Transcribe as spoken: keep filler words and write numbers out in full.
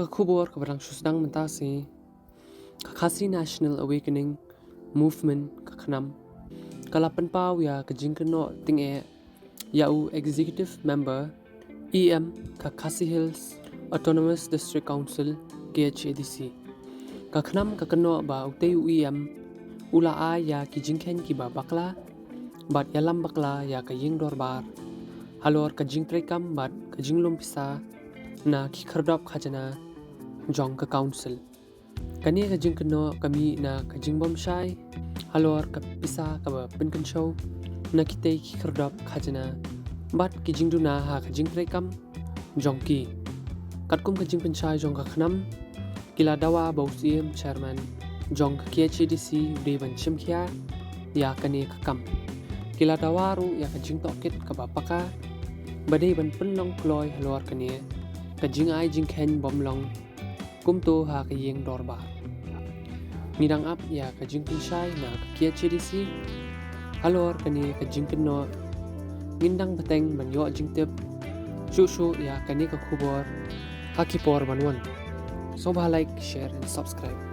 Ka khubor kaba dang shu sdang mynta ka sngi, ka Khasi National Awakening Movement ka KHNAM ka la pynpaw ïa ka jingkynnoh tyngeh ïa u Executive Member, E M, ka Khasi Hills Autonomous District Council, K H A D C. Ka KHNAM ka kynnoh ba utei u E M u la ai ïa ki jingkheiñ kiba bakla bad ïalam bakla ïa ka ïing dorbar halor ka jingtreikam bad ka jinglum pisa na ki khyrdop khajna jong ka Council. Kane ka jingkynnoh ka mih na ka jingbym shai halor ka pisa kaba pynkynshew na kitei ki khyrdop khajna bad ki jingduna ha ka jingtreikam jong ki. Katkum ka jingpynshai jong ka KHNAM, ki la dawa ba u Syiem Chairman jong ka K H A D C u dei ban shim khia ïa kane ka kam. Ki la dawa ruh ïa ka jingtohkit kaba paka ba dei ban pynlong kloi halor kane ka jingai jingkheiñ bym long kumto ha ka ïing dorbar. Ngi dang ap ïa ka jingpynshai na ka K H A D C halor kane ka jingkynnoh. Ngin dang bteng ban ïoh jingtip shuh shuh ïa kane ka khubor ha ki por ban wan. Sngewbha like, share and subscribe.